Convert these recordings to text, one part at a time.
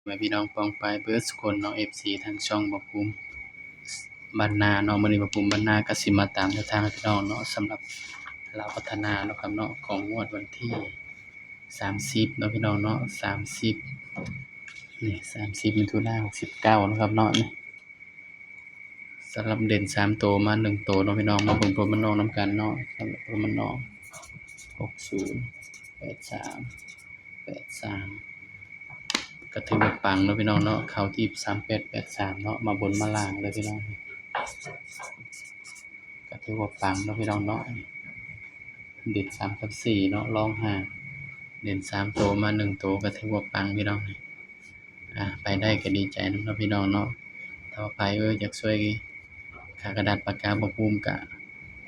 ແມ່ພີ່ນ້ອງປ້ອງປາຍເບິດສຸຄົນເນາະ ເອັຟຊີ ທາງຊ່ອງບ່າວພູມບ້ານນາເນາະ. ມື້ນີ້ບ່າວພູມບ້ານນາກໍຊິມາຕາມແນວທາງໃຫ້ພີ່ນ້ອງເນາະ ສຳລັບລາວພັດທະນາເນາະຄັບເນາະ ຂອງງວດວັນທີສາມສິບເນາະພີ່ນ້ອງເນາະ ສາມສິບ ນີ້ ສາມສິບ ມິຖຸນາ ຫົກສິບເກົ້າເນາະຄັບເນາະ. ນີ້ ສຳລັບເດັ່ນສາມໂຕມາໜຶ່ງໂຕເນາະພີ່ນ້ອງ ມາເບິ່ງຜົນມັນອອກນຳກັນເນາະ. ສຳລັບຜົນມັນອອກ ຫົກສູນ ແປດສາມ ແປດສາມ ກໍຖືວ່າປັງເນາະພີ່ນ້ອງເນາະ ເຂົ້າທີ່ສາມແປດແປດສາມເນາະ ມາບົນມາລ່າງເລີຍພີ່ນ້ອງ ກໍຖືວ່າປັງເນາະພີ່ນ້ອງເນາະ. ເດັ່ນສາມກັບສີ່ເນາະ ລອງຫ້າ ເດັ່ນສາມໂຕມາໜຶ່ງໂຕ ກໍຖືວ່າປັງພີ່ນ້ອງ. ອ່າ ໄປໄດ້ກໍດີໃຈນຳເນາະພີ່ນ້ອງເນາະ. ຖ້າວ່າໃຜ ເອີ ຢາກຊ່ວຍຄ່າກະດາດປາກກາບ່າວພູມ ກໍ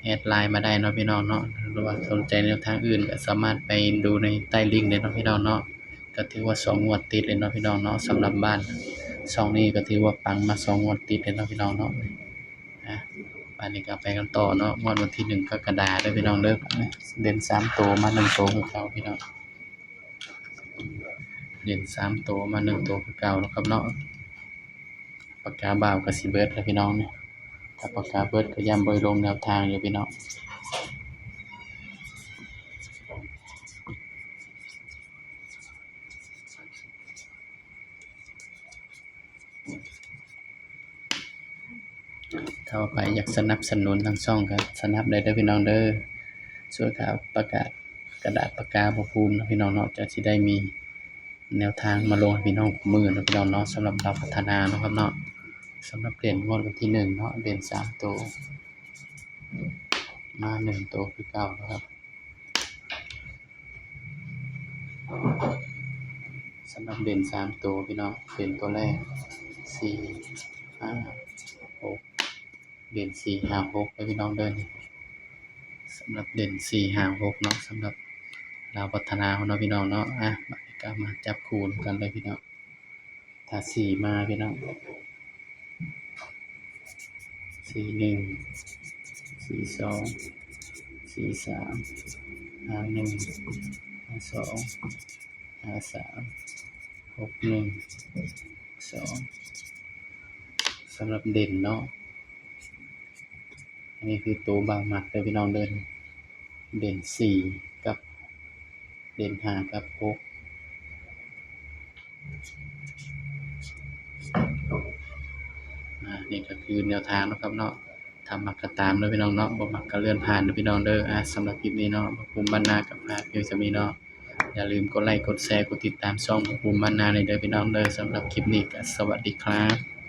ແອັດໄລນ໌ມາໄດ້ເນາະພີ່ນ້ອງເນາະ ຫຼືວ່າສົນໃຈແນວທາງອື່ນ ກໍສາມາດໄປດູໃນໃຕ້ລິ້ງໄດ້ເນາະພີ່ນ້ອງເນາະ. ກໍຖືວ່າສອງງວດຕິດເລີຍເນາະພີ່ນ້ອງເນາະ ສຳລັບບ້ານຊ່ອງນີ້ ກໍຖືວ່າປັງມາສອງງວດຕິດເລີຍເນາະພີ່ນ້ອງເນາະ. ອ່າ ບາດນີ້ກໍໄປກັນຕໍ່ເນາະ ງວດວັນທີໜຶ່ງ ກໍກະດາເດີພີ່ນ້ອງເດີ. ເດັ່ນສາມໂຕມາໜຶ່ງໂຕຄືເກົ່າພີ່ນ້ອງ ເດັ່ນສາມໂຕມາໜຶ່ງໂຕຄືເກົ່າເນາະຄັບເນາະ. ປາກກາບ່າວກໍຊິເບິດແລ້ວພີ່ນ້ອງ ນີ້ ຖ້າປາກກາເບິດກໍຢ້ານບໍ່ໄດ້ລົງແນວທາງຢູ່ພີ່ນ້ອງ. ຖ້າວ່າໃຜຢາກສະໜັບສະໜູນທາງຊ່ອງກໍສະໜັບໄດ້ເດີພີ່ນ້ອງເດີ ຊ່ວຍຄ່າປາກກາ ກະດາດປາກກາບ່າວພູມເນາະພີ່ນ້ອງເນາະ ຈະຊິໄດ້ມີແນວທາງມາລົງໃຫ້ພີ່ນ້ອງທຸກມື້ເນາະພີ່ນ້ອງເນາະ. ສຳລັບລາວພັດທະນາເນາະຄັບເນາະ ສຳລັບເດັ່ນງວດວັນທີໜຶ່ງເນາະ ເດັ່ນສາມໂຕ ມາໜຶ່ງໂຕຄືເກົ່າເນາະຄັບ. ສຳລັບເດັ່ນສາມໂຕພີ່ນ້ອງ ເດັ່ນໂຕແລກ ສີ່ ຫ້າ ຫົກ ເດັ່ນ ສີ່ ຫ້າ ຫົກ ເດີພີ່ນ້ອງເດີ. ນີ້ ສຳລັບເດັ່ນ ສີ່ ຫ້າ ຫົກ ເນາະ ສຳລັບລາວພັດທະນາເຮົາເນາະພີ່ນ້ອງເນາະ. ອ່າ ບາດນີ້ກໍມາຈັບຄູ່ນຳກັນເລີຍພີ່ນ້ອງ. ຖ້າສີ່ມາພີ່ນ້ອງ ສີ່ໜຶ່ງ ສີ່ສອງ ສີ່ສາມ ຫ້າໜຶ່ງ ຫ້າສອງ ຫ້າສາມ ຫົກໜຶ່ງ ສອງ ສຳລັບເດັ່ນເນາະ. ອັນນີ້ຄືໂຕບ່າວມັກເດີພີ່ນ້ອງເດີ ເດັ່ນສີ່ກັບ ເດັ່ນຫ້າກັບຫົກ. ອ່າ ນີ້ກໍຄືແນວທາງເນາະຄັບເນາະ. ຖ້າມັກກໍຕາມເດີພີ່ນ້ອງເນາະ ບໍ່ມັກກໍເລື່ອນຜ່ານເດີພີ່ນ້ອງເດີ. ອ່າ ສຳລັບຄລິບນີ້ເນາະ ບ່າວພູມບ້ານນາກໍຝາກພຽງສ່ຳນີ້ເນາະ. ຢ່າລືມກົດໄລ ກົດແຊ ກົດຕິດຕາມຊ່ອງບ່າວພູມບ້ານນາແດ່ເດີພີ່ນ້ອງເດີ. ສຳລັບຄລິບນີ້ກໍສະຫວັດດີຄັບ.